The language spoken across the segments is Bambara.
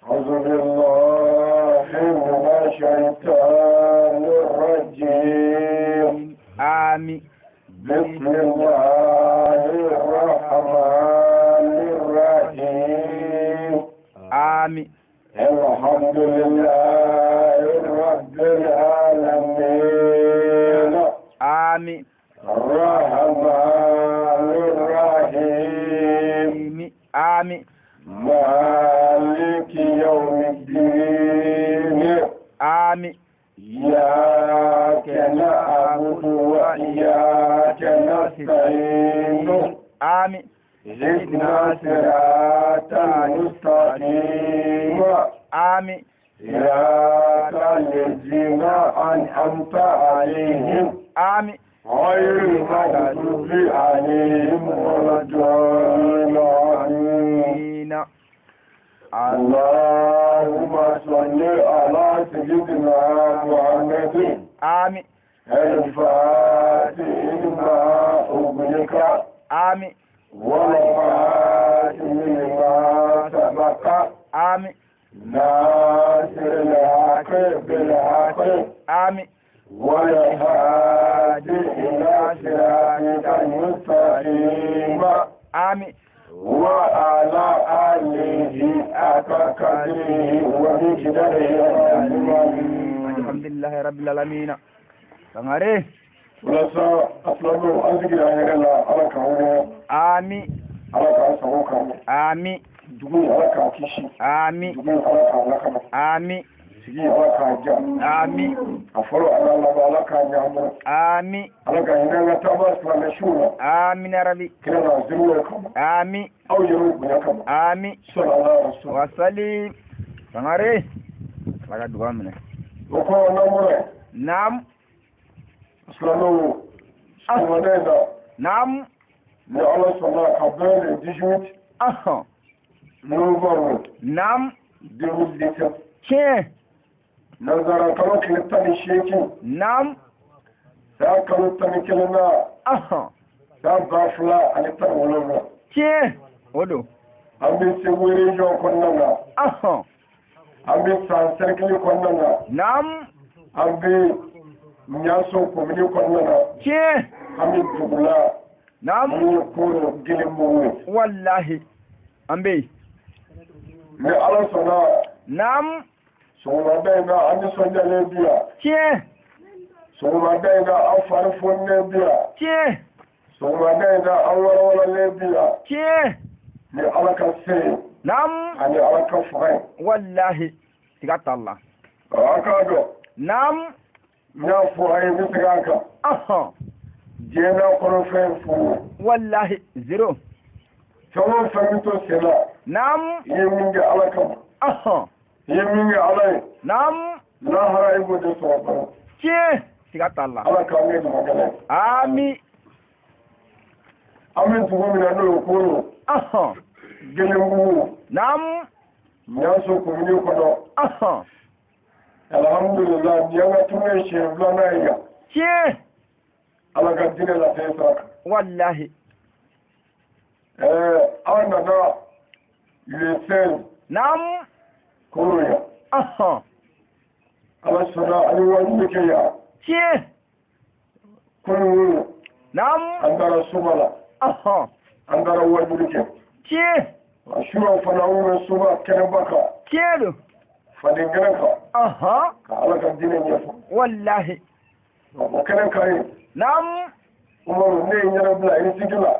أعوذ بالله من الشيطان الرجيم. آمين. بسم الله الرحمن الرحيم. آمين. الحمد لله رب العالمين. آمين. الرحمن الرحيم. آمين. مالك يوم الدين. آمين. إياك نعبد وإياك نستعين. آمين. اهدنا صراط المستقيم. آمين. صراط الذين أنعمت عليهم. آمين. غير المغضوب عليهم ولا الضالين. اللهم صل على سيدنا محمد. آمين. الفاتح لما أغلق. آمين. والخاتم لما سبق. آمين. ناصر الحق بالحق. آمين. والهادي إلى صراطك المستقيم. آمين. وعلى آله حق قدره ومقداره العظيم. الحمد لله رب العالمين. Sangare. Walasa a filaw an sigira hɛrɛ la, Ala k'an wɛrɛ. Amin. Ala k'an sago k'an. Amin. Dugu in, Ala k'a kisi. Amin. Dugu in, Ala k'a lakana. Amin. Sigi, Ala k'a diya. Amin. A fɔlɔ ala laban, Ala k'a ɲɛ an bolo. Amin. Ala ka hinɛ an ka taaba silamɛ siw la. Amin ya Rabbi. Kira n'a ziriw kama. Amin. Aw yɛrɛw bonya kama. Amin. Sɔrɔ ala rasul. Wasali. Sangare. Ala ka dugawu minɛ. O kɔrɔ n'an bɔra yen. Naam. Silamɛw, sɔgɔmada in na. Naam. Ni Ala sɔnna ka bɛn le 18 novembre. Naam. 2017. Tiɲɛ. Nanzara kalo tile 18. Naam. San kalo 11 na. San 2017. Tiɲɛ. O don. An bɛ Segu région kɔnɔna na. An bɛ San cercle kɔnɔna na. Naam. An bɛ Ɲaso commune kɔnɔna na. Tiɲɛ. An bɛ dugu la. Naam. Min ye Koro Gelenbugu ye. Wallahi. An bɛ yen. Ni Ala sɔnna. Naam. Sɔgɔmada in na, an nisɔndiyalen bi yan. Tiɲɛ. Sɔgɔmada in na, an fari foninen bi yan. Tiɲɛ. Sɔgɔmada in na, an walawalalen bi yan. Tiɲɛ. Ni Ala ka se ye. Naam. Ani Ala ka fanga ye. Wallahi. Siga t'a la. A k'a dɔn. Naam. N y'a fɔ a ye, n bɛ segin a kan. Diɲɛ n'a kɔnɔfɛn fu. Wallahi. Zéro. Fɛn o fɛn bɛ to sen na. Naam. I ye min kɛ Ala kama. I ye min kɛ Ala ye. Naam. Lahara i b'o de sɔrɔ baro. Tiɲɛ. Siga t'a la. Ala k'an kɛ ɲamakala ye. Amin. An bɛ dugu min na, n'o ye Koro. Gelenbugu. Naam. Ɲaso commune kɔnɔ. Alhamdulilah, nin y'an ka turu ye siɲɛ filanan ye yan. Tiɲɛ. Ala ka diinɛ lase sira kan. Wallahi. An nana le 16. Naam. Koro yan. Ala sɔnna, an ye wajibi kɛ yan. Tiɲɛ. Kunun. Naam. An taara soba la. An taara wajibi kɛ. Tiɲɛ. A suraw fana, an bɛ soba kɛnɛba kan. Tiɲɛ don. Faden kɛnɛ kan. Ka Ala ka diinɛ ɲɛfɔ. Wallahi. O kɛnɛ kan ye. Naam. Umaru, ne ye n yɛrɛ bila irisigi la.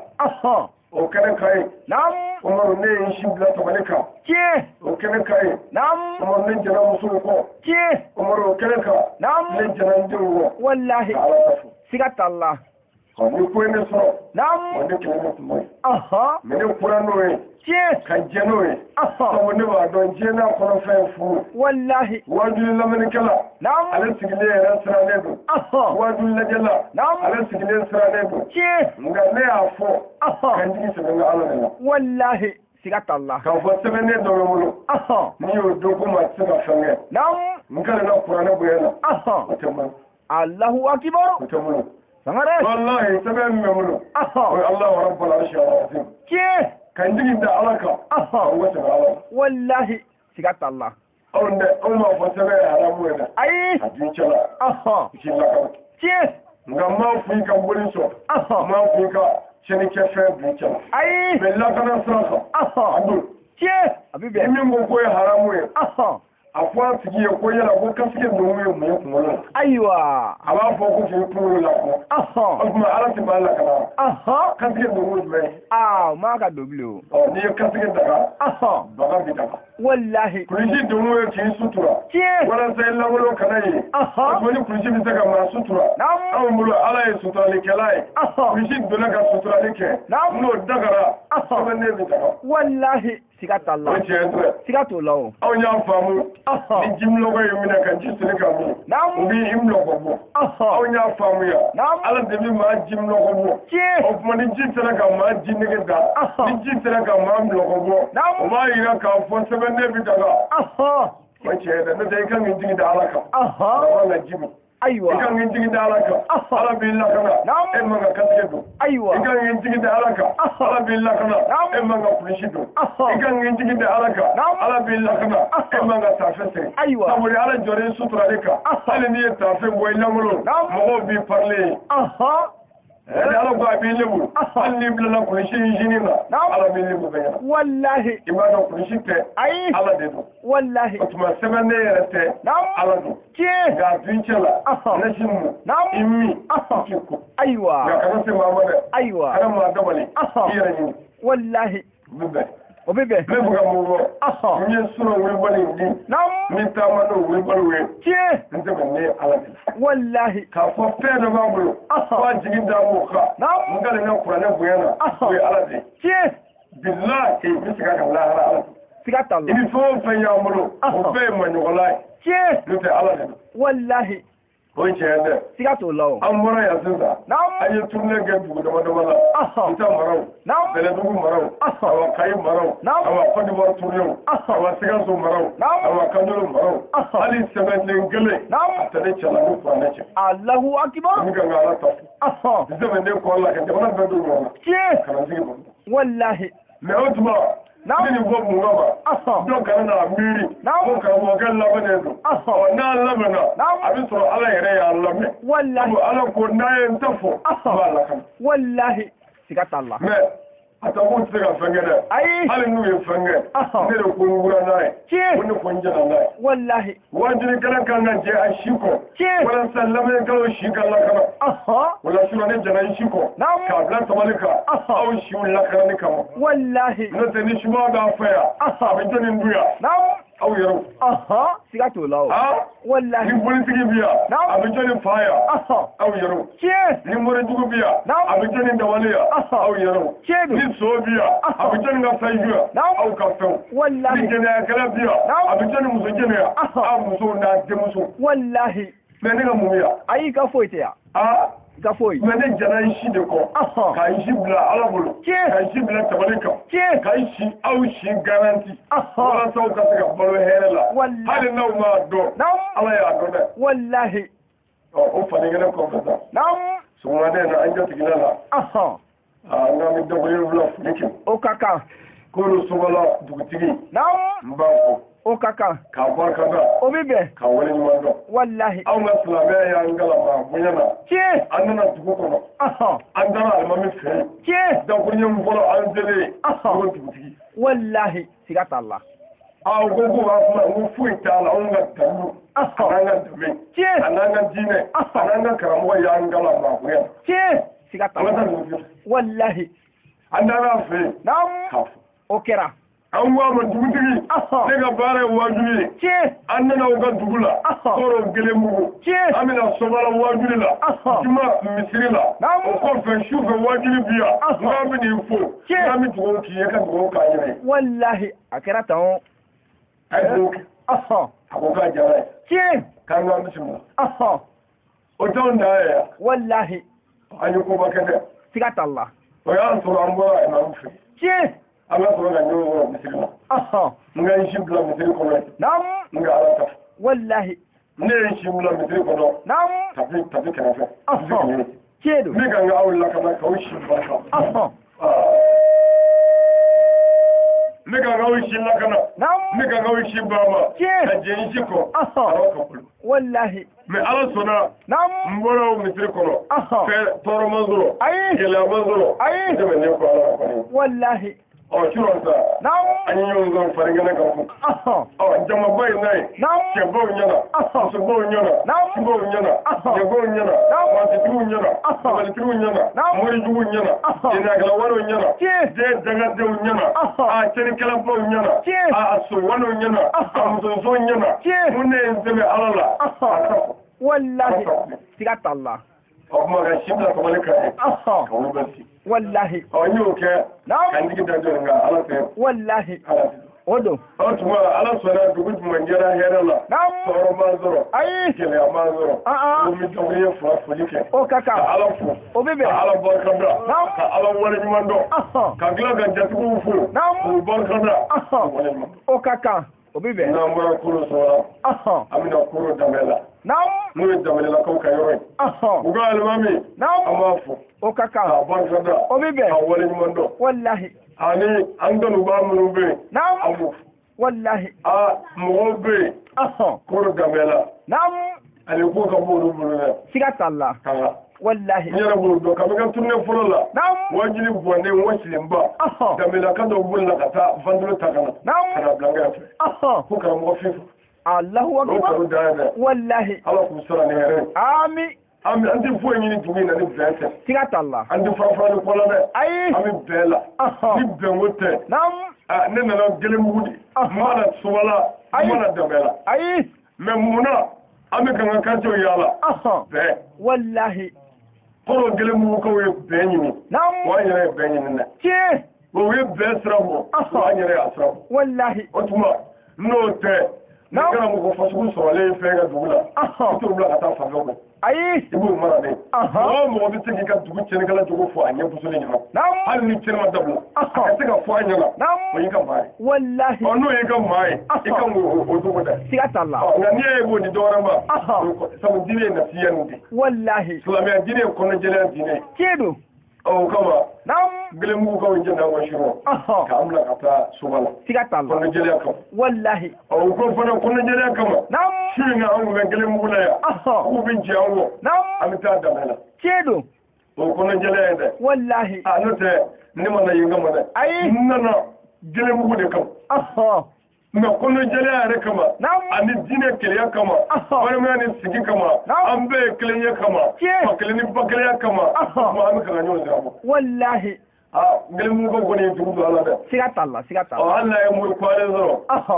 O kɛnɛ kan ye. Naam. Umaru, ne ye n si bila tabali kan. Tiɲɛ. O kɛnɛ kan ye. Naam. Umaru, ne jɛnna musow kɔ. Tiɲɛ. Umaru, o kɛnɛ kan. Naam. Ne jɛnna n denw kɔ. Wallahi. Ka Ala ta fɔ. Siga t'a la. Ni ko ye ne sɔrɔ. Naam. O ne kɛlɛ ne kun ye. Mais ne kura n'o ye. Tiɲɛ. Ka jɛ n'o ye. Sabu ne b'a dɔn diɲɛ n'a kɔnɔfɛn fu. Wallahi. Waajuli lamɛnnikɛla. Naam. Ale sigilen yɛrɛ sirannen don. Waajuli lajɛla. Naam. Ale sigilen sirannen don. Tiɲɛ. Nka ne y'a fɔ. Ka n jigi sɛbɛn ka Ala de la. Wallahi. Siga t'a la. K'a fɔ sɛbɛnden dɔ bɛ n bolo. N'i y'o dɔn ko maa tɛ se ka fɛn kɛ. Naam. N kalenna kuranɛ bonya na. O tɛ n bolo. Allahu akibar. O tɛ n bolo. Sangare. Wallahi, sɛbɛn min bɛ n bolo. O ye Allahu rabbul arshi al-azim. Tiɲɛ. Ka n jigi da Ala kan. N ko sɛbɛn Ala la. Wallahi. Siga t'a la. Anw dɛ, anw m'a fɔ sɛbɛn ye haramu ye dɛ. Ayi. A dun cɛla. I k'i lakana. Tiɲɛ. Nka n m'a fɔ i ka boli sɔn. N m'a fɔ i ka tiɲɛnikɛfɛn dun cɛla. Ayi. Mais lakana sira kan. A don. Tiɲɛ. A bɛ bɛn. Ni min ko k'o ye haramu ye. A fɔ a tigi ye ko yala ko kasike ninnu ye mun ye kunkolo la. Ayiwa. A b'a fɔ ko k'i kunkolo lakana. O tuma Ala tɛ maa lakana. Kasike ninnu jumɛn ye. Aa o man ka don bilen o. Ɔ n'i ye kasike daga. Baga bɛ daga. Walahi. Kulisi ninnu ye k'i sutura. Tiɲɛ. Walasa i lankolon kana ye. O tuma ni kulisi bɛ se ka maa sutura. Anw bolo Ala ye suturalikɛla ye. Kulisi donna ka suturali kɛ. N'o dagara. Sɛbɛnden bɛ daga. Walahi. Siga t'a la. O tiɲɛ tɛ. Siga t'o la o. Anw y'a faamu. Ni jimilɔgɔ y'i minɛ ka ji siri ka min. O b'i milɔgɔ bɔ. Anw y'a faamuya. Ala de bɛ maa jimilɔgɔ bɔ. Tiɲɛ. O tuma ni ji sera ka maa ji nege da. Ni ji sera ka maa milɔgɔ bɔ. O b'a yira k'a fɔ sɛbɛnden bɛ daga. O tiɲɛ dɛ, n'o tɛ i kan k'i jigi da Ala kan. A man ka ji min. Ayiwa. I kan k'i jigi da Ala kan. Ala b'i lakana. E man ka kasike don. Ayiwa. I kan k'i jigi da Ala kan. Ala b'i lakana. E man ka kulisi don. I kan k'i jigi da Ala kan. Ala b'i lakana. E man ka taafe siri. Ayiwa. Sabula Ala jɔr'i suturali kan. Hali n'i ye taafe bɔ i lankolon. Mɔgɔw b'i parler ye. Ni Ala ko a b'i lebu. Hali n'i bilala kulisi jini na. Ala b'i lebu bɛɛ ɲɛna. Walahi. I b'a dɔn kulisi tɛ. Ayi. Ala de don. Walahi. O tuma sɛbɛnden yɛrɛ tɛ. Ala don. Tiɲɛ. Nka a dun cɛ la. Nasi mun. I min. I k'i ko. Ayiwa. Nka kana se maa ma dɛ. Ayiwa. Kana maa dabali. I yɛrɛ ɲini. Walahi. O bɛ bɛn. O bɛ bɛn. Ne bɛ ka mun fɔ. N ye surɔ wulibali in di. N bɛ taama n'o wulibaliw ye. Tiɲɛ. N tɛ bɛn ne Ala de la. Walahi. K'a fɔ fɛn dɔ b'a bolo. F'a jigi da m'o kan. N ka nin ka kuranɛ bonya na. O ye Ala de ye. Tiɲɛ. Bilahi n bɛ segin a kan lahara Ala. Siga t'a la. I bɛ fɛn o fɛn y'an bolo. O bɛɛ ye maɲɔgɔnla ye. Tiɲɛ. N'o tɛ Ala de don. Walahi. O ye tiɲɛ dɛ. Siga t'o la o. An bɔra yan sisan. An ye tournée kɛ dugu dama dama la. Kuta maraw. Bɛlɛdugu maraw. Awa Kayi maraw. Awa Côte d'Ivoire tournée. Awa Sikaso maraw. Awa Kanjolo maraw. Hali sɛbɛnden kelen. A tɛ ne cɛla ni kuranɛ cɛ. Alahu akibar. N kan ka Ala ta fo. Sɛbɛnden kɔ la ka jamana bɛɛ don ɲɔgɔn na. Tiɲɛ. Ka na sigi kɔnɔ. Walahi. Mais o tuma. Ne nin fɔ mun kama. Dɔw kana n'a miiri. Ko karamɔgɔkɛ labɛnnen don. Ɔ n'a labɛnna. A bɛ sɔrɔ Ala yɛrɛ y'a lamɛn. Walahi. Ala ko n'a ye n ta fɔ. N b'a lakana. Walahi. Siga t'a la. Mais a ta k'u tɛ se ka fɛn kɛ dɛ. Ayi. Hali n'u ye fɛn kɛ. Ne de ko n wura n'a ye. Tiɲɛ. Ko ne ko n jɛna n'a ye. Walahi. Waajulikɛla kan ka jɛ a si kɔ. Tiɲɛ. Walasa lamɛnnikɛlaw si ka lakana. O la sinon ne jɛna i si kɔ. K'a bila tabali kan. Aw siw lakanani kama. Walahi. N'o tɛ ni sumaya b'a fɛ yan. A bɛ jɔnni dun yan. Aw yɛrɛw. Siga t'o la o. Walahi. Ni bolitigi bi yan. A bɛ jɔnni fa yan. Aw yɛrɛw. Tiɲɛ. Ni morijugu bi yan. A bɛ jɔnni dabali yan. Aw yɛrɛw. Tiɲɛ don. Ni so bi yan. A bɛ jɔnni ka fɛn ju yan. Aw ka fɛnw. Walahi. Ni jɛnɛyakɛla bi yan. A bɛ jɔnni muso jɛnɛ yan. Aw musow n'a denmuso. Walahi. Mais ne ka mun bɛ yan. Ayi, i ka foyi tɛ yan. I ka foyi. Mais ne jɛna i si de kɔ. Ka i si bila Ala bolo. Tiɲɛ. Ka i si bila tabali kan. Tiɲɛ. Ka i si aw si garanti. Walasa aw ka se ka balo hɛrɛ la. Walahi. Hali n'aw m'a dɔn. Ala y'a dɔn dɛ. Walahi. Ɔ o fadenkɛnɛ kɔfɛ sa. Sɔgɔmada in na an jatigila la. An k'an bɛ dɔgɔyɔrɔ bila foli kɛ. O ka kan. K'olu Sobala dugutigi. N b'a fɔ. O ka kan. K'a barika da. O bɛ bɛn. K'a waleɲuman dɔn. Walahi. Anw ka silamɛya y'an kalan maa bonya na. Tiɲɛ. An nana dugu kɔnɔ. An taara alimami fɛ yen. Tiɲɛ. Dakuruɲɛ fɔlɔ an selen. Ko dugutigi. Walahi. Siga t'a la. Aa u ko k'u b'a kuma n ko foyi t'a la anw ka dalu. A n'an ka danbe. Tiɲɛ. A n'an ka diinɛ. A n'an ka karamɔgɔ y'an kalan maa bonya na. Tiɲɛ. Siga t'a la. An ka taa dugutigi fɛ. Walahi. An taara a fɛ yen. K'a fɔ. O kɛra. An ko a ma dugutigi. Ne ka baara ye waajuli ye. Tiɲɛ. An nana u ka dugu la. Kɔrɔ Gelenbugu. Tiɲɛ. An bɛna Sobala waajuli la. Juma misiri la. O kɔfɛ su fɛ waajuli bi yan. N'an bɛ n'i fo. Tiɲɛ. N'an bɛ dugawu k'i ye ka dugawu k'an yɛrɛ ye. Walahi a kɛra tan o. A ye dugawu kɛ. A ko k'a diyara ye. Tiɲɛ. K'an k'an bisimila. O t'anw dan ye yan. Walahi. An ye koba kɛ dɛ. Siga t'a la. O y'a sɔrɔ an bɔra imamu fɛ. Tiɲɛ. An ka sɔrɔ ka ɲɔgɔn sɔrɔ misiri la. N ka n si bila misiri kɔnɔ yen. N ka Ala ta. Walahi. Ne ye n si bila misiri kɔnɔ. Tapi kɛrɛfɛ. Tiɲɛ don. N bɛ ka n ka aw lakana k'aw si barika. N bɛ ka n ka si lakana. N bɛ ka n ka si baama. Ka jɛ n si kɔ. Ala ka bolo. Walahi. Mais Ala sɔnna. N bɔra o misiri kɔnɔ. Fɛn tɔɔrɔ ma sɔrɔ. Ayi. Gɛlɛya ma sɔrɔ. Ayi. Tɛmɛnen kɔ Ala kɔni. Walahi. Ɔ surɔ sa. An ye ɲɔgɔn sɔrɔ farikɛnɛ kan fo. Ɔ jamaba in n'a ye. Cɛbaw ɲɛna. Musobaw ɲɛna. Cibaw ɲɛna. Cɛbaw ɲɛna. Waatitigiw ɲɛna. Dabalitigiw ɲɛna. Morijuguw ɲɛna. Jɛnɛkɛlawalew ɲɛna. Den dangadenw ɲɛna. A cɛnnikɛlabaw ɲɛna. A sowalew ɲɛna. A musonsow ɲɛna. Mun ne ye n sɛbɛn Ala la. A ka fɔ. Walahi. Siga t'a la. O kuma ka si bila kamalen kan ye. Ka olu bɛ si. Walahi. Ɔ n y'o kɛ. Ka n jigi da jɔn kan Ala fɛ. Walahi. Ala fɛ. O don. O tuma Ala sɔnna dugu jumɛn jɛra hɛrɛ la. Tɔɔrɔ m'an sɔrɔ. Ayi. Gɛlɛya m'an sɔrɔ. O mi dɔgɔ ye fura foli kɛ. O ka kan. Ka Ala fo. O bɛ bɛn. Ka Ala barika da. Ka Ala waleɲuman dɔn. Ka tila ka jatigiw fo. K'u barika da. Waleɲuman. O ka kan. O bɛ bɛn. N'an bɔra koro sɔrɔ la. An bɛna koro danbɛ la. N'o ye danbɛlɛlakaw ka yɔrɔ ye. U ka alimami. An b'a fo. O ka kan. K'a barika da. O bɛ bɛn. Ka waleɲuman dɔn. Walahi. Ani an kanubaa minnu bɛ yen. An b'u fo. Walahi. Aa mɔgɔw bɛ yen. Koro danbɛ la. Ale ko ka b'olu bolo dɛ. Siga t'a la. Walahi. N yɛrɛ b'o dɔn kabi ka tournée fɔlɔ la. Wajuli bɔnnen wasilenba. Danbɛlaka dɔw bolila ka taa ventilo ta ka na. Ka na bila n kɛrɛfɛ. Ko karamɔgɔ fifa. Allahu akbar. O kanu dan ye dɛ. Walahi. Ala k'u sara ni hɛrɛ ye. Ami. An tɛ foyi ɲini dugu in na ni bɛn tɛ. Siga t'a la. An tɛ fara-farali kɔ la dɛ. Ayi. An bɛ bɛn la. Ni bɛnko tɛ. Ne nana Gɛlɛnbugu de. N ma na Sobala. N ma na Danbɛlɛ. Ayi. Mais mun na an bɛ ka n ka quartier yaala. Bɛn. Walahi. Kɔrɔ Gɛlɛnbugukaw ye bɛn ɲini. Wa an yɛrɛ ye bɛn ɲini dɛ. Tiɲɛ. O ye bɛn sira bɔ. Wa an yɛrɛ y'a sira bɔ. Walahi. O tuma n'o tɛ. Ni karamɔgɔ fasugu sɔrɔlen ye fɛn ka dugu la. I t'o bila ka taa fan fɛ koyi. Ayi. I b'o mara de. Mɔgɔ o mɔgɔ bɛ se k'i ka dugu tiɲɛnikɛla jogo fɔ a ɲɛ busuli ɲɛna. Hali ni tiɲɛni ma dabila. A ka se ka fɔ a ɲɛna. O y'i ka maa ye. Walahi. Ɔ n'o y'i ka maa ye. I kan k'o jogo dɛ. Siga t'a la. Nka n'i y'a ye k'o di dɔ wɛrɛ ma. Sabu diinɛ ye nasiya nin de. Walahi. Silamɛya diinɛ ye kɔnɔjɛlenya diinɛ ye. Tiɲɛ don. Ɔ o kama. Gɛlɛnbugukaw jɛnna an ka sirɔ. K'an bila ka taa Soba la. Siga t'a la. Kɔnɔjɛlenya kama. Walahi. Ɔ o ko fana kɔnɔjɛlenya kama. Su in na an kun bɛ Gɛlɛnbugu la yan. K'u bɛ jɛ an kɔ. An bɛ taa Danbɛ la. Tiɲɛ don. O kɔnɔjɛlenya ye dɛ. Walahi. A n'o tɛ ne ma na yen kama dɛ. Ayi. N nana Gɛlɛnbugu de kama. Mais kɔnɔjɛlenya yɛrɛ kama. Ani diinɛ kelenya kama. Balimaya ni sigi kama. An bɛɛ ye kelen ye kama. Fa kelen ni ba kelenya kama. Kuma an bɛ ka ɲɔgɔn sira bɔ. Walahi. Aa Gɛlɛnbugukaw kɔni ye jugu don a la dɛ. Siga t'a la, siga t'a la. Ɔ hali n'a ye mori kwalen sɔrɔ.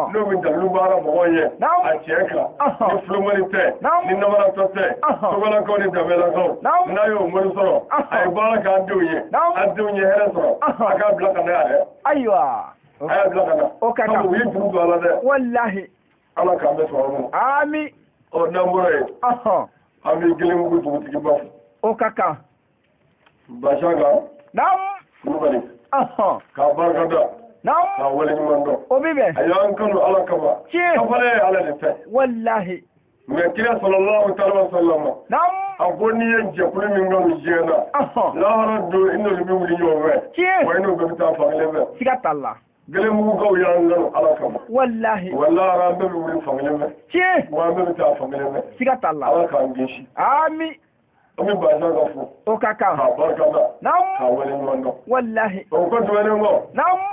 N'o bɛ dalilu baara mɔgɔw ye. A tiɲɛ kan. Ni fulomani tɛ. Ni namaratɔ tɛ. Sobalakaw ni danbɛlakaw. N'a y'o mori sɔrɔ. A ye baara k'an denw ye. An denw ye hɛrɛ sɔrɔ. A k'a bila ka na yan dɛ. Ayiwa. A y'a bila ka na. O ka kan. Sabu u ye juru don a la dɛ. Walahi. Ala k'an bɛ sɔrɔ ma. Ami. Ɔ n'an bɔra yen. An bɛ Gɛlɛnbugu dugutigiba fo. O ka kan. Basiaka. Kulubali. K'a barika da. K'a waleɲuman dɔn. O bɛ bɛn. A y'an kanu Ala kama. Tiɲɛ. Kafale ye Ala de fɛ. Walahi. Mais kira sallallahu ta'ala wa sallama. A ko n'i ye jɛkulu min kanu diɲɛ na. Lahara don i n'olu bɛ wuli ɲɔgɔn fɛ. Tiɲɛ. Wa i n'u bɛɛ bɛ taa fan kelen fɛ. Siga t'a la. Gɛlɛnbugukaw y'an kanu Ala kama. Walahi. Walahi an bɛɛ bɛ wuli fan kelen fɛ. Tiɲɛ. Wa an bɛɛ bɛ taa fan kelen fɛ. Siga t'a la. Ala k'an kisi. Ami. An bɛ Basiaka fo. O ka kan. K'a barika da. K'a waleɲuman dɔn. Walahi. O kɔ tɛmɛnen kɔ.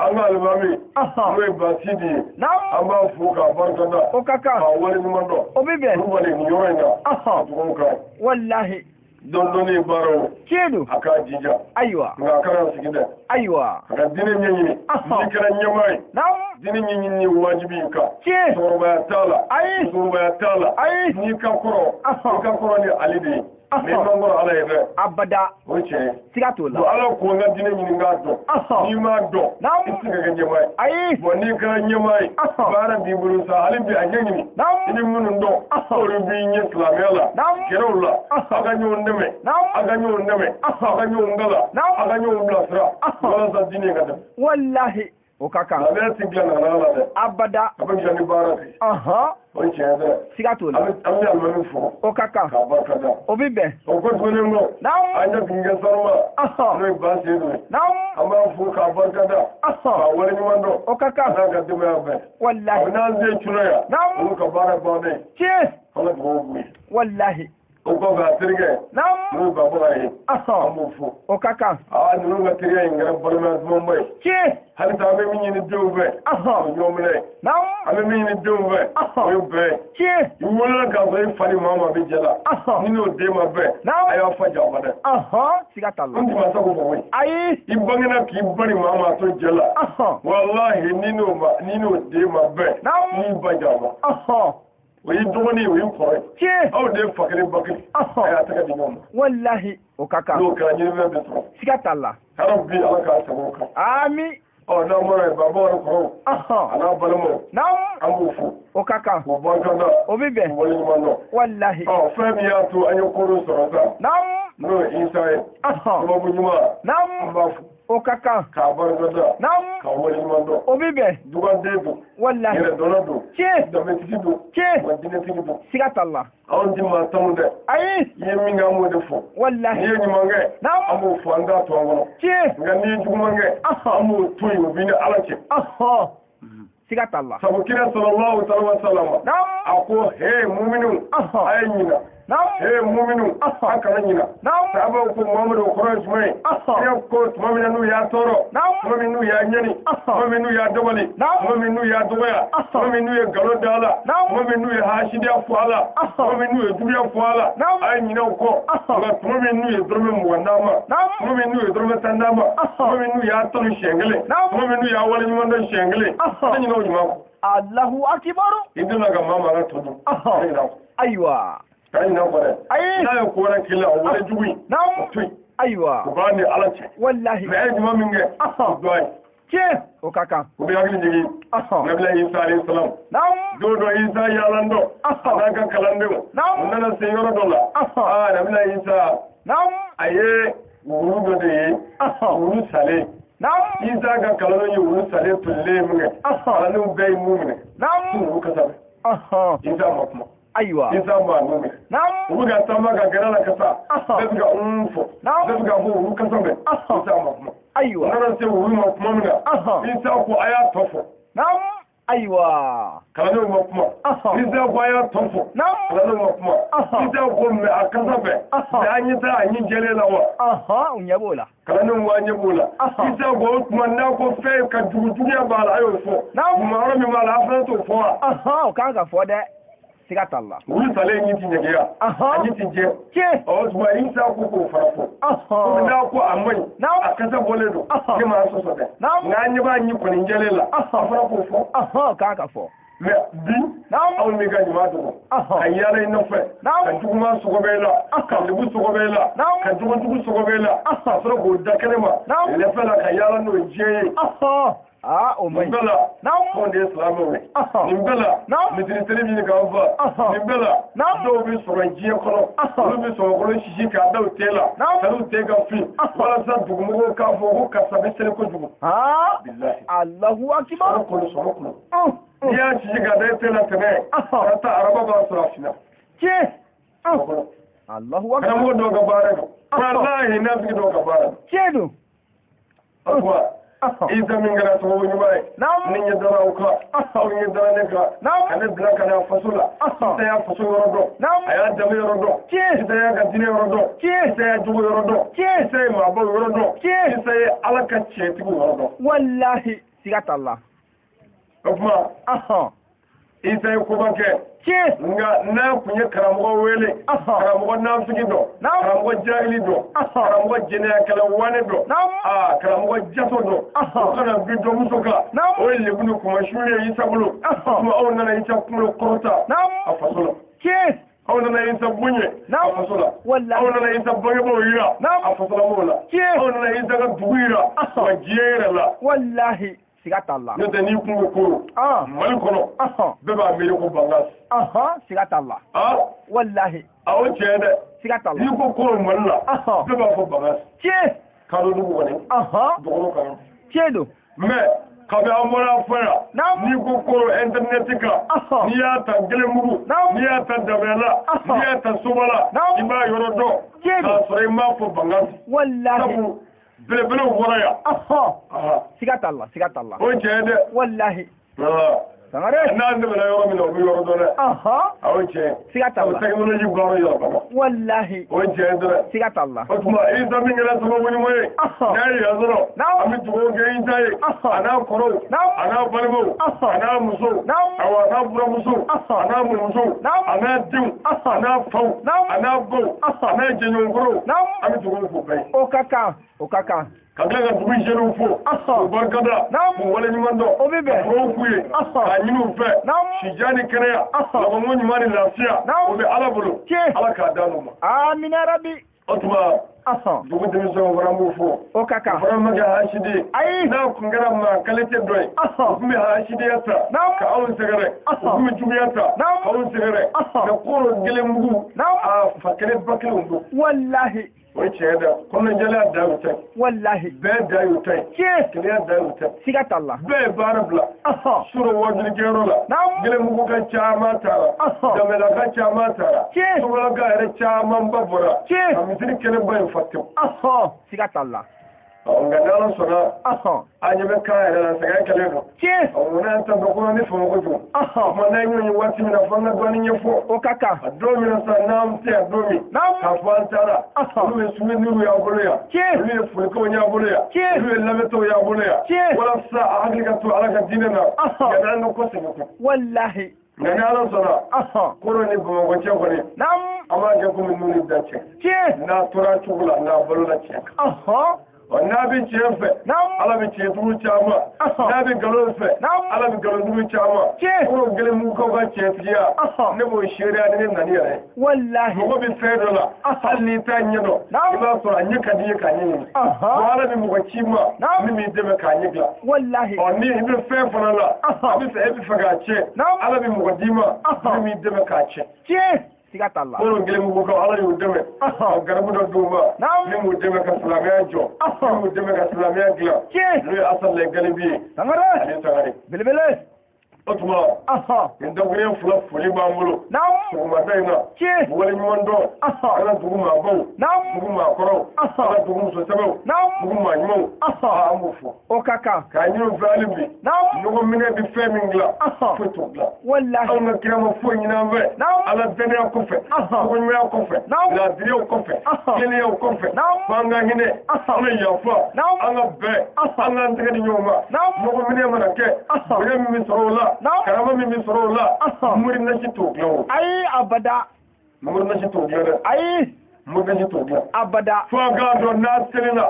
An ka alimami. N'o ye Basidi ye. An b'a fo k'a barika da. O ka kan. K'a waleɲuman dɔn. O bɛ bɛn. Kulubali nin yɔrɔ in na. A dugawu k'a ye. Walahi. Dɔɔni dɔɔni baara o. Tiɲɛ don. A k'a jija. Ayiwa. Nka a kana sigi dɛ. Ayiwa. A ka diinɛ ɲɛɲini. N'i kɛra ɲɛmaa ye. Diinɛ ɲɛɲini ye wajibi ye kan. Tiɲɛ. Cɛkɔrɔbaya t'a la. Ayi. Musokɔrɔbaya t'a la. Ayi. N'i ka kɔrɔ. I ka kɔrɔ ni ale de ye. Mais i man kɔrɔ Ala ye dɛ. Abada. O ye tiɲɛ ye. Siga t'o la. Bon Ala ko n ka diinɛ ɲini k'a dɔn. N'i m'a dɔn. I tɛ se ka kɛ ɲɛmaa ye. Ayi. Bon n'i kɛra ɲɛmaa ye. Baara b'i bolo sa hali bi a ɲɛɲini. I ni minnu dɔn. Olu b'i ɲɛ silamɛya la. Gɛrɛw la. A ka ɲɔgɔn dɛmɛ. A ka ɲɔgɔn dɛmɛ. A ka ɲɔgɔn kalan. A ka ɲɔgɔn bilasira. Walasa diinɛ ka dɛmɛ. Walahi. O ka kan. Silamɛya ti dilan nana la dɛ. Abada. A bɛ dilan ni baara de ye. O ye tiɲɛ dɛ. Siga t'o la. An bɛ alimami fo. O ka kan. K'a barika da. O bɛ bɛn. O ko tuguni ko. Naamu. An ye dungɛ sanuma. N'o ye Basedu ye. Naamu. An b'a fo k'a barika da. K'a waleɲuman dɔn. O ka kan. A n'a ka denbaya bɛɛ. Walahi. A n'an den cunna yan. Naamu. Olu ka baara bannen. Tiɲɛ. An ka dugawu b'u ye. Walahi. O kɔfɛ a terikɛ. Naamu. N'o ye Babara ye. An b'o fo. O ka kan. Aa ninnu ka teriya in kɛra balimaya dumanba ye. Tiɲɛ. Halisa an bɛ min ɲini denw fɛ. O ye ɲɔgɔn minɛ ye. Naamu. An bɛ min ɲini denw fɛ. O ye bɛn ye. Tiɲɛ. I wolola k'a sɔrɔ i fa ni maa maa bɛ jɛ la. Ni n'o den ma bɛn. Naamu. A y'a fa janfa dɛ. Siga t'a la. N tun ma se k'o fɔ koyi. Ayi. I bangena k'i ba ni maa maa to jɛ la. Walahi ni n'o den ma bɛn. Naamu. N'i ba janfa. O y'i dɔgɔnin ye, o y'i kɔrɔ ye. Tiɲɛ. Aw de ye fa kelen ba kelen. A y'a tɛgɛ di ɲɔgɔn ma. Walahi o ka kan. N'o kɛra ɲinifɛn bɛ sɔrɔ. Siga t'a la. Hali bi Ala k'a sago kan. Ami. Ɔ n'an bɔra yen, baba yɛrɛ kɔrɔw. A n'a balimaw. Naamu. An b'u fo. O ka kan. K'u barika da. O bɛ bɛn. K'u waleɲuman dɔn. Walahi. Ɔ fɛn min y'a to an ye ko dɔ sɔrɔ sa. Naamu. N'o ye Isa ye. Sababu ɲuman. Naamu. An b'a fo. O ka kan. K'a barika da. Naamu. K'a waleɲuman dɔn. O bɛ bɛn. Duganden don. Walahi. Yɛrɛdɔnna don. Tiɲɛ. Danbetigi don. Tiɲɛ. Wa diinɛtigi don. Siga t'a la. Anw ti maa tanu dɛ. Ayi. I ye min kɛ an b'o de fɔ. Walahi. N'i ye ɲuman kɛ. Naamu. An b'o fɔ an t'a to an kɔnɔ. Tiɲɛ. Nka n'i ye juguman kɛ. An b'o to yen o b'i ni Ala cɛ. Siga t'a la. Sabu kira sallallahu alaihi wa sallam. Naamu. A ko he muminu. A ye ɲina. Naamu. He muminu. A kana ɲina. Naamu. Sahabaw ko Muhamadu o kɔrɔ ye jumɛn ye? Kira ko tuma min na n'u y'a tɔɔrɔ. Naamu. Tuma min n'u y'a ɲɛni. Tuma min n'u y'a dabali. Naamu. Tuma min n'u y'a dɔgɔya. Tuma min n'u ye nkalon da a la. Naamu. Tuma min n'u ye hasidiya fɔ a la. Tuma min n'u ye juguya fɔ a la. Naamu. A ye ɲinɛ o kɔ. Nka tuma min n'u ye dɔrɔmɛ 20 d'a ma. Naamu. Tuma min n'u ye dɔrɔmɛ 10 d'a ma. Tuma min n'u y'a tanu siɲɛ kelen. Naamu. Tuma min n'u y'a waleɲuman dɔn siɲɛ kelen. A ɲinɛ o ɲuman kɔ. Allahu akibaru. I donna ka maa maa ka tɔ dun. A ɲinɛ o kɔ. Ayiwa. K'a ɲinɛ o kɔ dɛ. Ayi. N'a ye ko wɛrɛ k'i la o wale jugu in. Naamu. O to yen. Ayiwa. O b'a ni Ala cɛ. Walahi. Mais a ye ɲuman min kɛ. O dɔn ye. Tiɲɛ. O ka kan. O bɛ hakili jigin. Nabila Isa alayhi salam. Naamu. Don dɔ Isa yaalan dɔ. A n'a ka kalandenw. Naamu. U nana se yɔrɔ dɔ la. Aa Nabila Isa. Naamu. A ye wulu dɔ de ye. Wulu salen. Naamu. Isa ka kalandenw ye wulu salen tolilen min kɛ. Kalandenw bɛɛ ye mun minɛ. Naamu. Wulu kasa bɛ. Isa ma kuma. Ayiwa. Isa ma nun minɛ. Naamu. U bɛ ka taama ka gɛrɛ la ka taa. Bɛɛ bɛ ka un fɔ. Naamu. Bɛɛ bɛ ka fɔ wulu kasa bɛ. Isa ma kuma. Ayiwa. U nana se wulu ma tuma min na. Isa ko a y'a tɔ fɔ. Naamu. Ayiwa. Kalandenw ma kuma. Isa ko a y'a tɔ fɔ. Naamu. Kalandenw ma kuma. Isa ko mɛ a kasa bɛ. Mɛ an ɲɛ t'a a ɲi jɛlen la wa. U ɲɛ b'o la. Kalandenw ko an ɲɛ b'o la. Isa ko o tuma n'a ko fɛn ka jugu juguya b'a la a y'o fɔ. Naamu. Ɲuman yɔrɔ min b'a la a fana t'o fɔ wa. O kan ka fɔ dɛ. Siga t'a la. Wulu salen ɲi ti ɲɛgɛya. A ɲi ti jɛ. Tiɲɛ. Ɔ tuma Isa ko k'o fana fɔ. Komi n'a ko a man ɲi. Naamu. A kasa bɔlen don. Ne m'a sɔsɔ dɛ. Naamu. Nka an ɲɛ b'a ɲi kɔni jɛlen la. A fana k'o fɔ. O kan ka fɔ. Mɛ bi. Naamu. Anw b'i ka ɲuman dogo. Ka yaala i nɔfɛ. Naamu. Ka juguman sogo bɛ i la. Ka lebu sogo bɛ i la. Naamu. Ka jogojugu sogo bɛ i la. Ka sɔrɔ k'o da kɛnɛ ma. Naamu. Lɛfɛ la ka yaala n'o ye diɲɛ ye. Aa o man Nin ɲi. bɛɛ la. Naamu. Anw de ye silamɛw ye. Nin bɛɛ la. Naamu. Misiri seli bɛ ɲini k'an fa. Nin bɛɛ la. Naamu. Dɔw bɛ sɔrɔ diɲɛ kɔnɔ. Olu bɛ sɔgɔkolo sisi k'a da u ten la. Naamu. Ka n'u ten ka fin. Walasa dugumɔgɔw k'a fɔ ko karisa bɛ seli kojugu. Bilahi. Alahu akibaru. Sɔrɔ kolo sɔrɔ kolo. N'i y'a sisi k'a da i ten la tɛnɛ. Ka taa araba b'a sɔrɔ a finna. Tiɲɛ. Sɔgɔkolo. Alahu akibaru. Karamɔgɔ dɔw ka baara don. Walahi nafigi dɔw ka baara don. Tiɲɛ don. O tuma. Isa min kɛra sababu ɲuman ye. Naamu. Ne ɲɛ dara aw kan. Aw ɲɛ dara ne kan. Naamu. Ka ne bila ka na faso la. Isa y'a faso yɔrɔ dɔn. Naamu. A y'a danbe yɔrɔ dɔn. Tiɲɛ. Isa y'a ka diinɛ yɔrɔ dɔn. Tiɲɛ. Isa y'a jogo yɔrɔ dɔn. Tiɲɛ. Isa ye maabaw yɔrɔ dɔn. Tiɲɛ. Isa ye Ala ka tiɲɛtigiw yɔrɔ dɔn. Walahi siga t'a la. O tuma. Isa ye koba kɛ. Tiɲɛ. Nka n'a tun ye karamɔgɔ wele. Karamɔgɔ nafigi dɔn. Naamu. Karamɔgɔ jahili dɔn. Karamɔgɔ jɛnɛyakɛla wane dɔn. Naamu. Aa karamɔgɔ jato dɔn. O kana bi dɔnmuso kan. Naamu. O ye lebu ni kumasuli ye Isa bolo. O tuma aw nana Isa kunkolo kɔrɔta. Naamu. A faso la. Tiɲɛ. Aw nana Isa bonya. Naamu. A faso la. Walahi. Aw nana Isa bangebaaw yira. Naamu. A fasolamɔgɔw la. Tiɲɛ. Aw nana Isa ka dugu yira. Wa diɲɛ yɛrɛ la. Walahi. Siga t'a la. N'o tɛ n'i kun ko koro. Mali kɔnɔ. Bɛɛ b'a miiri ko Bangas. Siga t'a la. Walahi. A o tiɲɛ dɛ. Siga t'a la. N'i ko koro Mali la. Bɛɛ b'a fɔ Bangas. Tiɲɛ. Kadɔ dugu kɔni. Dɔgɔnɔ kan. Tiɲɛ don. Mais Kabi an bɔra fɔ yan n'i ko koro internet kan n'i y'a ta Gɛlɛnbugu n'i y'a ta Dabɛla n'i y'a ta Sobala i b'a yɔrɔ dɔn k'a sɔrɔ i m'a fɔ Bankass. Walahi. Sabu belebelew bɔra yan. Siga t'a la, siga t'a la. O ye tiɲɛ ye dɛ. Walahi. Sangare. N'an tɛmɛna yɔrɔ min na, o bɛ yɔrɔ dɔn dɛ. O ye tiɲɛ ye. Siga t'a la. O technologie baara yɛlɛmana. Walahi. O ye tiɲɛ ye dɛ. Siga t'a la. O tuma Isa min kɛra sababu ɲuman ye. N'a ye yan sɔrɔ. An bɛ dugawu kɛ Isa ye. A n'a kɔrɔw. A n'a balimaw. A n'a musow. Awa a n'a buramusow. A n'a mɔmusow. A n'a denw. A n'a faw. A n'a baw. A n'a jɛɲɔgɔnkɔrɔw. An bɛ dugawu k'u bɛɛ ye. O ka kan. O ka kan. Ka tila ka dugu jeunes fo k'u barikada k'u waleɲuman dɔn o bɛ bɛn ka dugawu k'u ye k'a ɲini u fɛ sijan ni kɛnɛya labanko ɲuman ni lafiya o bɛ Ala bolo Ala k'a d'an ma. Amina rabi. O tuma dugu denmisɛnw fana b'u fo. O ka kan. O fana ma kɛ hasidi ye. Ayi. N'a tun kɛra maa qualité dɔ ye. O tun bɛ hasidiya ta. Ka anw sɛgɛrɛ. O tun bɛ juguya ta. Ka anw sɛgɛrɛ. Mɛ koro Gɛlɛnbugu. A fa kelen ba kelenw don. Walahi. O ye tiɲɛ dɛ kɔnɔnajɛlenya dan y'o ta ye. Walahi. Bɛɛ dan y'o ta ye. Tiɲɛ. Keleya dan y'o ta ye. Siga t'a la. Bɛɛ ye baara bila. Suro wajulikɛyɔrɔ la. Gɛlɛnbugu ka caman taara. Danbɛlɛ ka caman taara. Tiɲɛ. Sobalaka yɛrɛ camanba bɔra. Tiɲɛ. Ka misiri kɛnɛba in fa tewu. Siga t'a la. Nka n'Ala sɔnna an ɲɛ bɛ kan yɛrɛ la sɛgɛn kɛlen don. Tiɲɛ. N'an ta dɔn ko ni fama kojugu. O tuma n'an ye ɲɔgɔn ye waati min na fo an ka dɔɔnin ɲɛfɔ. O ka kan. A don min na sisan n'an tɛ yan don min. K'a fɔ an taara. Olu ye souvenirw y'an bolo yan. Tiɲɛ. Olu ye folikanw y'an bolo yan. Tiɲɛ. Olu ye lamɛntɔw y'an bolo yan. Tiɲɛ. Walasa a hakili ka to Ala ka diinɛ na. Yanni an ka kɔsegin kɔ. Walahi. Nka ni Ala sɔnna. Koro ni Bamakɔ cɛ kɔni. An b'a kɛ komi nun ni da cɛ. Tiɲɛ. N'a tora cogo la n'a balola tiɲɛ kan. N'a bɛ tiɲɛ fɛ Ala bɛ tiɲɛtigiw caman n'a bɛ nkalon fɛ Ala bɛ nkalontigiw caman koro Gɛlɛnbugukaw ka tiɲɛtigiya ne b'o seereya ni ne nani yɛrɛ ye. Walahi. Mɔgɔ bɛ fɛn dɔ la hali n'i t'a ɲɛ dɔn i b'a sɔrɔ a ɲɛ ka di i ye k'a ɲɛɲini bon Ala bɛ mɔgɔ ci ma min b'i dɛmɛ k'a ɲɛ dilan. Walahi. Ɔ ni i bɛ fɛn fana la a bɛ fɛ e bɛ fɛ k'a tiɲɛ Ala bɛ mɔgɔ d'i ma min b'i dɛmɛ k'a tiɲɛ. Tiɲɛ. Siga t'a la. Koro Gɛlɛnbugukaw Ala y'u dɛmɛ ka garibu dɔ d'u ma min b'u dɛmɛ ka silamɛya jɔ min b'u dɛmɛ ka silamɛya dilan n'o ye Asalaye Galibi ye. Sangare. Ale Sangare. Belebele. O tuma nin dakuruɲɛ fila foli b'an bolo. Sɔgɔmada in na. Tiɲɛ. Waleɲuman dɔn. An ka dugu maabaw. Dugu maakɔrɔw. An ka dugu musosɛbɛw. Dugu maa ɲumanw. An b'o fɔ. O ka kan. K'a ɲini u fɛ hali bi. Ɲɔgɔn minɛ bɛ fɛn min dilan. Foyi t'o dilan. Walahi. Anw ka kira ma foyi ɲini an fɛ. Ala dannaya kɔfɛ. Tɔgɔɲumanya kɔfɛ. Laadiriyaw kɔfɛ. Kelenya kɔfɛ. F'an ka hinɛ. An ka yafa. An ka bɛn. An k'an tɛgɛ di ɲɔgɔn ma. Ɲɔgɔn minɛ mana kɛ. Bonya min bɛ sɔrɔ o la. Karama min bɛ sɔrɔ o la. Mori nasi t'o dilan o. Ayi abada. Mori nasi t'o dilan dɛ. Ayi. Mori nasi t'o dilan. Abada. Fo an k'a dɔn n'a selila.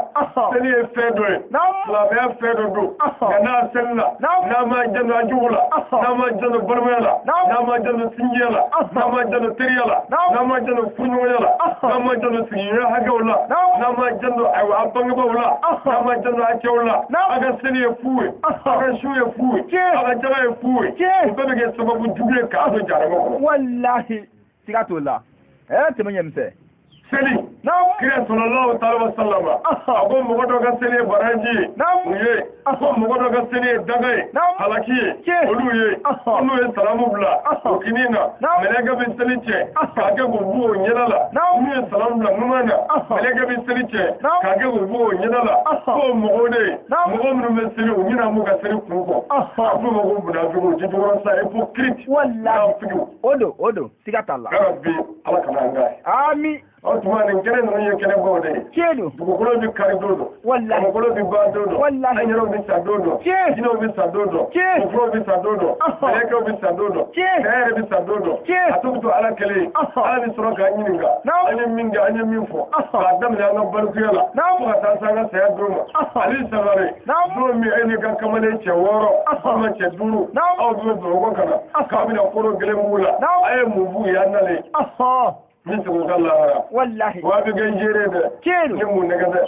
Seli ye fɛn dɔ ye. Silamɛya fɛn dɔ don. Nka n'a selila. N'a ma janto a jugu la. N'a ma janto balimaya la. N'a ma janto sinjiya la. N'a ma janto teriya la. N'a ma janto furuɲɔgɔnya la. N'a ma janto sigiɲɔgɔnya hakɛw la. N'a ma janto ayiwa a bangebaaw la. N'a ma janto a cɛw la. A ka seli ye fu ye. A ka su ye fu ye. A ka jaga ye fu ye. O bɛɛ bɛ kɛ sababu jugu ye k'a don jahanama kɔnɔ. Walahi. Siga t'o la. Tɛmɛ ɲɛmisɛn. Seli. Kira sallallahu ta'ala wa sallama. A ko mɔgɔ dɔ ka seli ye baraji ye. U ye. Ko mɔgɔ dɔ ka seli ye daga ye. Halaki ye. Olu ye. N'u ye salamu bila. O kinin na. Mɛlɛkɛ bɛ seli cɛ. K'a kɛ k'u bɔ o ɲɛda la. N'u ye salamu bila numan na. Mɛlɛkɛ bɛ seli cɛ. K'a kɛ k'u bɔ o ɲɛda la. K'o mɔgɔw de ye. Mɔgɔ minnu bɛ seli u ɲinɛ m'u ka seli kun kɔ. A f'u ma ko munafigiw jijukɔrɔ sa hypocrite. Walahi. O don o don siga t'a la. Yarabi Ala kana an k'a ye. Ami. O tuma nin kɛnɛ ninnu ye kɛnɛbaw de ye. Tiɲɛ don. Dugukolo bɛ kari don dɔ. Walahi. Dugukolo bɛ ban don dɔ. Walahi. An yɛrɛw bɛ sa don dɔ. Tiɲɛ. Jinɛw bɛ sa don dɔ. Tiɲɛ. Koforow bɛ sa don dɔ. Mɛlɛkɛw bɛ sa don dɔ. Tiɲɛ. Saya yɛrɛ bɛ sa don dɔ. Tiɲɛ. A to bɛ to Ala kelen ye. Ala bɛ sɔrɔ k'an ɲininka. An ye min kɛ an ye min fɔ. K'a daminɛ an ka balikuya la. Fo ka taa se an ka saya don ma. Ale Sangare. Don min e n'i ka kamalen cɛ 6. Walima cɛ 5. Aw bɛ Bamakɔ ka na. K'a bɛna Koro Gɛlɛnbugu la. A ye mun f'u ye an nalen. Min segu ka lahara. Wallahi. Wa bɛ kɛ n seere dɛ. Tiɲɛ don. Ne m'u nɛgɛ dɛ.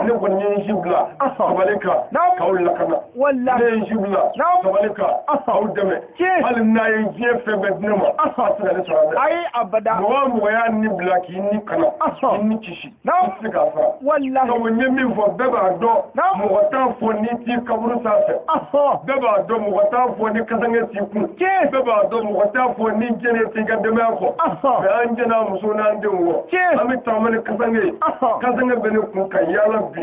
Ne kɔni ye n si bila. Sabali kan. K'aw lakana. Wallahi. Ne ye n si bila. Sabali kan. K'aw dɛmɛ. Tiɲɛ. Hali n'a ye diɲɛ fɛn bɛɛ di ne ma. A tɛ se ka ne sara dɛ. Ayi abada. Mɔgɔ o mɔgɔ y'a ni bila k'i ni kana. K'i ni kisi. I tɛ se k'a sara. Wallahi. Sabu n ye min fɔ bɛɛ b'a dɔn. Mɔgɔ t'a fɔ n'i t'i kaburu sanfɛ. Bɛɛ b'a dɔn mɔgɔ t'a fɔ ni kasange t'i kun. Tiɲɛ. Bɛɛ b'a dɔn mɔgɔ t'a fɔ ni jɛnɛ t'i ka denbaya kɔ. Mais an jɛn'a muso n'an denw kɔ. An bɛ taama ni kasange ye. Kasange bɛ ne kun ka yaala bi.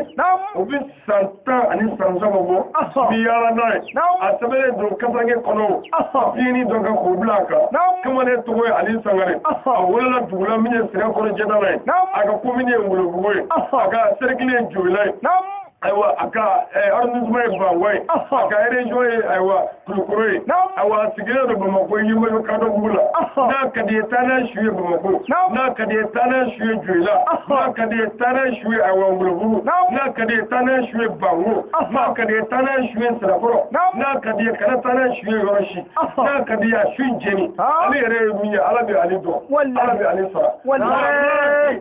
O bɛ san 10 ani san 3 bɔ. N bɛ yaala n'a ye. A sɛbɛnnen don kasange kɔnɔ o. Fiyɛnni dɔ kan k'o bila a kan. Kamalen tɔgɔ ye Ali Sangare. A wolola dugu la min ye Sɛnɛkɔrɔ Jɛdala ye. A ka commune ye Wolobugu ye. A ka cercle ye Joyila ye. Ayiwa a ka arrondissement ye Bango ye. A ka région ye ayiwa Kulukoro ye. Ayiwa a sigilen don Bamakɔ Yirimajɔ Kadɔbugu la. N'a ka di ye taa n'a su ye Bamakɔ. N'a ka di ye taa n'a su ye Joyila. N'a ka di ye taa n'a su ye ayiwa Wolobugu. N'a ka di ye taa n'a su ye Bango. N'a ka di ye taa n'a su ye Sirakɔrɔ. N'a ka di ye kana taa n'a su ye yɔrɔ si. N'a ka di ye a su in jeni. Ale yɛrɛ ye min ye Ala bɛ ale dɔn. Ala bɛ ale sara.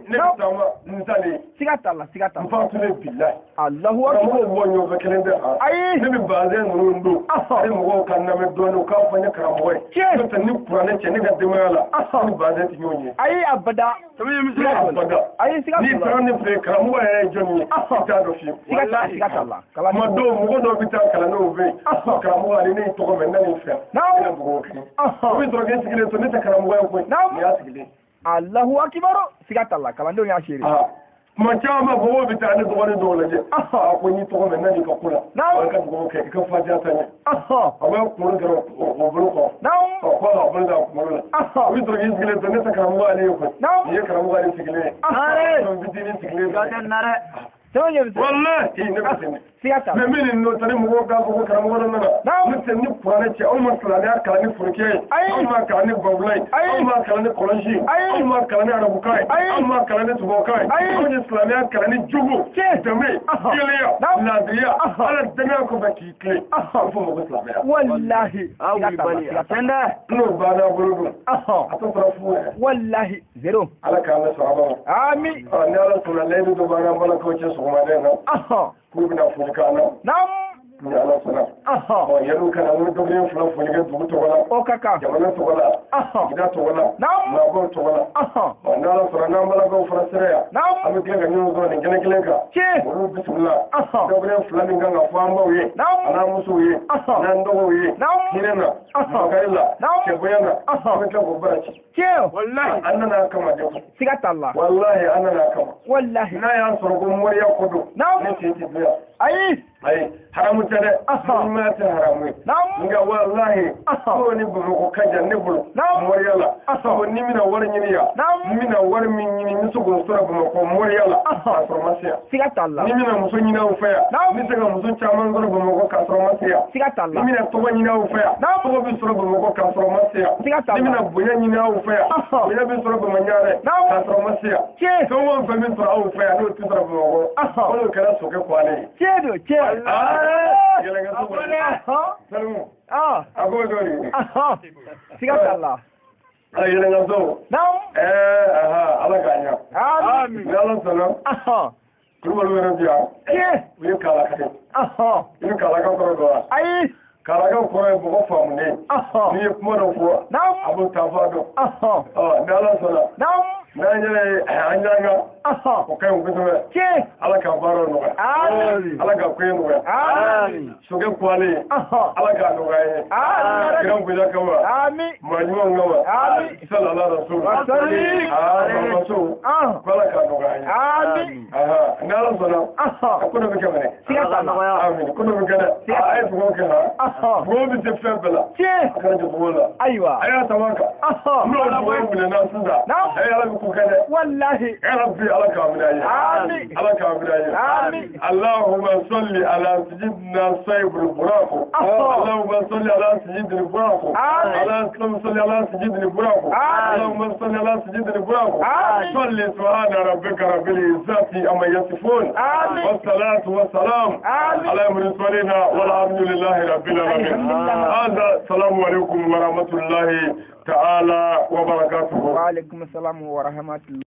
Ne bɛ taama n talen. Siga t'a la, siga t'a la. N fatulen bilahi. Allahu karamɔgɔw bɔ ɲɔgɔnfɛ kelen tɛ han. Ayi. Ne bɛ bazɛn ninnu don. Ne mɔgɔw ka lamɛn dɔɔnin u k'a fɔ n ye karamɔgɔ ye. Tiɲɛ. N'o tɛ ni kuranɛ cɛ ne ka denbaya la. Ni bazɛn tɛ ɲɔgɔn ye. Ayi abada. Abada. Ayi siga t'a la. N'i taara ne fɛ yen karamɔgɔ yɛrɛ ye jɔn ye. I t'a dɔn fiyewu. Siga t'a la, siga t'a la. Kuma dɔw mɔgɔ dɔw bɛ taa kalandenw fɛ yen. Karamɔgɔ ale ne y'i tɔgɔ mɛn n nan'i fɛ yan. Ne ka dugawu kɛ. O bɛ sɔrɔ k'e sigilen to ne tɛ karamɔgɔ ye koyi. Nin y'a sigilen. Allahu akibaru. Siga t'a la kalandenw y'a seere. Kuma caman mɔgɔw bɛ taa ne dɔgɔnin dɔw lajɛ. A ko n'i tɔgɔ mɛn n'a ka ko la. A ka dugawu kɛ i ka fatiya ta ɲɛ. A bɛ kunkolo kɛra o bolo kɔrɔ. Ɔ ko a bolo da a kunkolo la. O bɛ sɔrɔ k'i sigilen to ne tɛ karamɔgɔ ale ye koyi. Nin ye karamɔgɔ ale sigilen ye. Fitinin sigilen ye. Wallahi ne bɛ ten. Siga t'a la. Mais min ni n'o tɛ ni mɔgɔw k'a fɔ ko karamɔgɔ dɔ nana. N'o tɛ ni kuranɛ cɛ anw ma silamɛya kalan ni forokɛ ye. Anw ma kalan ni bawula ye. Anw ma kalan ni kɔlɔsi ye. Anw ma kalan ni arabukan ye. Anw ma kalan ni tubabukan ye. Anw ye silamɛya kalan ni jogo. Danbe. Kelenya. Laadiriya. Ala dɛmɛ kɔfɛ k'i tilen. A bɛ fɔ o ma ko silamɛya. Wallahi. Siga t'a la, siga t'a la. N'o banna bolo dun. A tɛ sɔrɔ fu yɛrɛ. Wallahi. Zéro. Ala k'an bɛ sɔn a ma. Ami. Ni Ala sɔnna layidu dɔ b'an balakaw cɛ sɔgɔmada in na. K'u bɛna foli k'an na. Ni Ala sɔnna. Ɔ yan'u ka na n bɛ dɔgɔnin fila foli kɛ dugu tɔgɔ la. O ka kan. Jamana tɔgɔ la. Sigida tɔgɔ la. Maabaw tɔgɔ la. Ɔ ni Ala sɔnna n'an balakaw fana sera yan. An bɛ tila ka ɲɔgɔn sɔrɔ nin kɛnɛ kelen kan. Olu bisimila. Dɔgɔnin fila min kan ka fɔ an baw ye. An'an musow ye. N'an dɔgɔw ye. Hinɛ na. Makari la. Cɛbonya na. An bɛ tila k'o bara ci. Wallahi. An nana a kama de. Siga t'a la. Wallahi an nana a kama. Wallahi. N'a y'a sɔrɔ ko moriya ko don. Ne sen tɛ bila. Ayi. Ayi haramu tɛ dɛ. Ɲumanya tɛ haramu ye. Nka walahi. Ko ni Bamakɔ ka jan ne bolo. Moriya la. Ko ni bɛna wari ɲini yan. N bɛna wari min ɲini n bɛ se k'o sɔrɔ Bamakɔ moriya la. K'a sɔrɔ ma se yan. Siga t'a la. Ni bɛna muso ɲini aw fɛ yan. N bɛ se ka muso caman sɔrɔ Bamakɔ k'a sɔrɔ ma se yan. Siga t'a la. Ni bɛna tɔgɔ ɲini aw fɛ yan. Tɔgɔ bɛ sɔrɔ Bamakɔ k'a sɔrɔ ma se yan. Siga t'a la. Ni bɛna bonya ɲini aw fɛ yan. Bonya bɛ sɔrɔ Bamakɔ k'a sɔrɔ ma se yan. Fɛn o fɛn bɛ sɔrɔ aw fɛ yan n'o tɛ sɔrɔ Bamakɔ. O n'o kɛra sokɛ kɔ ale ye. Tiɲɛ don tiɲɛ. Yɛlɛnkɛ so kɔnɔ. Salimu. A ko bɛ di. Siga t'a la. A yɛlɛnkɛ so. Ala k'a ɲa. Ami. Ni Ala sɔnna. Kulubaliw yɛrɛ bi yan. U ye kalaka ye. I bɛ kalaka kɔrɔ dɔn wa? Ayi. Kalaka kɔrɔ ye mɔgɔ faamunen. N'i ye kuma dɔ fɔ. A b'o ta fɔ a dɔn. Ɔ ni Ala sɔnna. N'an yɛrɛ ye an ɲanga. O ka ɲi kosɛbɛ. Ala ka baaraw nɔgɔya. Ala ka koɲɛ nɔgɔya. Sokɛ kuwalen. Ala k'a nɔgɔya ye. Kira bonya kama. Maa ɲumanw kama. Salala rasul. Mamaso. Ko Ala k'a nɔgɔya ye. Ni Ala sɔnna. A ko dɔ bɛ kɛ mɛnɛ. Amin. Ko dɔ bɛ kɛ dɛ. A ye dugawu kɛ han. Dugawu bɛ se fɛn bɛɛ la. A kana jɔ dugawu la. Ayiwa. A y'a sama kan. N'o dugawu minɛna sisan. A ye Ala bɛ ko kɛ dɛ. Wallahi. Ya Rabbi Ala k'a minɛ an ye. Amin. Ala k'a minɛ an ye. Amin. Allahumma salli ala sayyidina sayyidil buraq. Allahumma salli ala sayyidil buraq. Amin. Allahumma salli ala sayyidil buraq. Amin. Allahumma salli ala sayyidil buraq. Amin. Salli subhana rabbika rabbil izzati amma yasifun. Amin. Wassalatu wassalam Amin. ala mursalina walhamdulillahi rabbil alamin. Alhamdulillah. Hada salamu alaikum wa rahmatullahi ta'ala wa barakatuhu. Wa alaikum salam wa rahmatullahi.